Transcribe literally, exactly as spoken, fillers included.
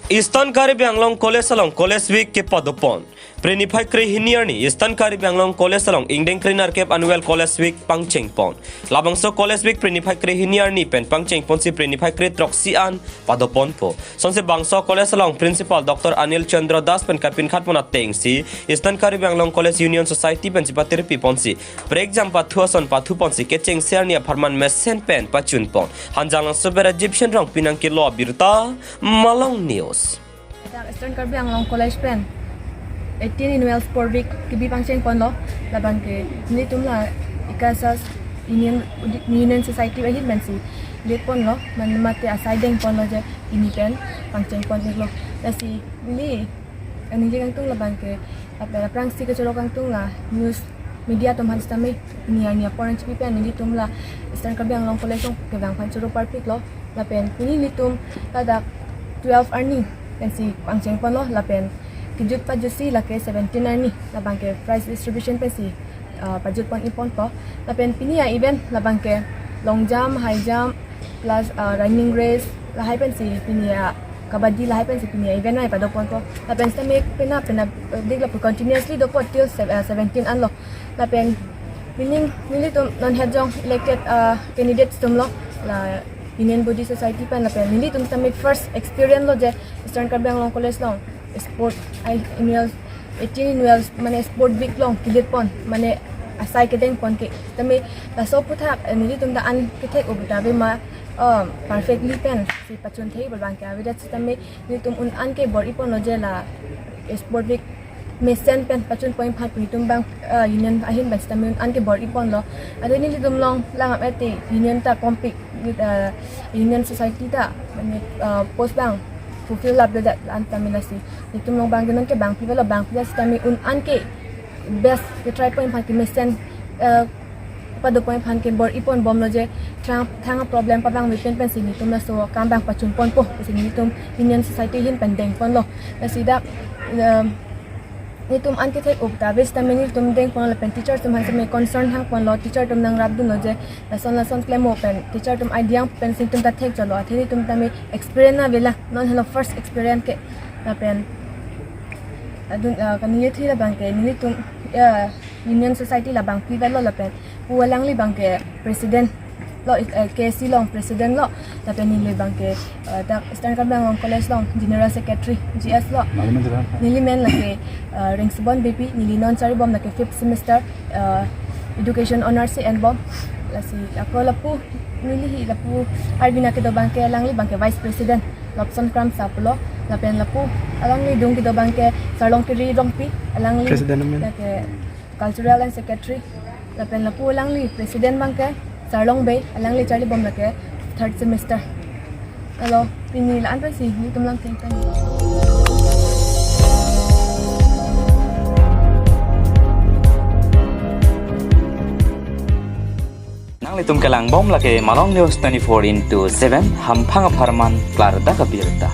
Eastern Karbi Anglong College along College Week kepadopon. Phre niphai krehini arni Eastern Karbi Anglong College along ingdeng krenerkep Annual College Week pangchengpon. Labangso College Week phre niphai krehini arni pen pangchengponsi phre niphai krethroksi an padoponpo. Sonsi bangso college along Principal Doctor Anil Chandra Das pen kapinkhatpon atengsi Eastern Karbi Anglong College Union Society pensi patirpiponsi prekjam pathu ason pathuponsi kechengsi arni apharman mesen pen pachunpon. Hanjanglangso pen Egyptian Rongpi nangkelo abirta, Malong News. Dak Eastern Karbi Anglong College pen eighteen Annual Sport Week kebi pangchengponlo, labangke nelitum la ICASAS Union, Union Society ahin pensi leadponlo, mane mate asai dengponlo je pini pen pangchengpon-iklo. Lasi neli, eh, ningje kangtung labangke, ap-, aphrangsi kachoro kangtung la news media atum aphan sitame, pini arni apor an chipi pen nelitum la Eastern Karbi Anglong College along kevang aphan choro parpiklo. Lapen pini nelitum ladak twelve arni pensi pangchengponlo, lapen kejut pajutsi lake seventeen arni, labangke prize distribution pensi, ah, pajutpon-ikponpo. Lapen pini a-event labangke long jump, high jump, plus, ah, running race, lahai pensi pini a-, kabaddi lahai pensi pini a-event ai padoponpo. Lapen sitame pena pena, eh, dik lapu continuously dopo till se-, eh, seventeen anlo. Lapen meaning nelitum non het jong elected, ah, candidates atumlo, la Union Body Society pen, lapen nelitum sitame first experience lo je Eastern Karbi Anglong College along sport ai annual, eighteen Annual mane Sport Week along keleadpon, mane asai kedengpon ke. Sitame laso aphuthak, eh, nelitum ta an kethek-ok ta ave ma, ah, perfectly pensi pachun thei abang ke avedet, sitame nelitum un an ke bor-iponlo je la Sport Week mesen pen pachunpon aphan nelitum abang, ah, union ahin abang sitame un an ke bor-iponlo. Ante nelitum along langdam ete union ta kompik, ah, Union Society ta mane, ah, post abang fulfill lapledet, la-an sitame lasi nelitum along abang ke non ke bangpi avelo, bangpi avelo sitame un an ke best ke try pon aphan ke mesen, ah, padopon aphan ke bor-iponbomlo je thang, thang problem pavangve pen pensi nelitum laso akam abang pachunponpo, pensi nelitum Union Society ahin pen dengponlo. Lasi dak, um, nelitum an kethek-ok ta ave sitame nelitum dengponlo, lapen teacher atum aphan sitame concern hangponlo, teacher atum nangrapdunlo je lason lason klem-o pen, teacher atum idea pensi nelitum ta thekchotlo, athe nelitum tame experience avelang, non helo first experience ke. Lapen adun, ah, kaningjethu labangke nelitum, ah, Union Society la bangpi avelo, lapen pu alangli abangke president lo, eh, K S C along president lo, lapen neli abangke, eh, dak Eastern Karbi Anglong College along general secretary, G S lo. Neli men lake, eh, Ringsubon Beypi, neli non charibom lake fifth semester, eh, education honours si enbom. Lasi ako lapu neli hi lapu arbi nangkedo abangke alangli abangke vice president Lobson Kramsa pulo, lapen lapu alangli adung kedo abangke Sarlongkiri Rongpi, alangli president amen, lake cultural and secretary, lapen lapu alangli president abangke Sarlong Bey, alangli charlibom lake third semester. Alo, pini la-an pensi nelitum lang thengteng. Nanglitum kelangbom lake Malong News twenty-four into seven, hamphang apharman klardak abirta.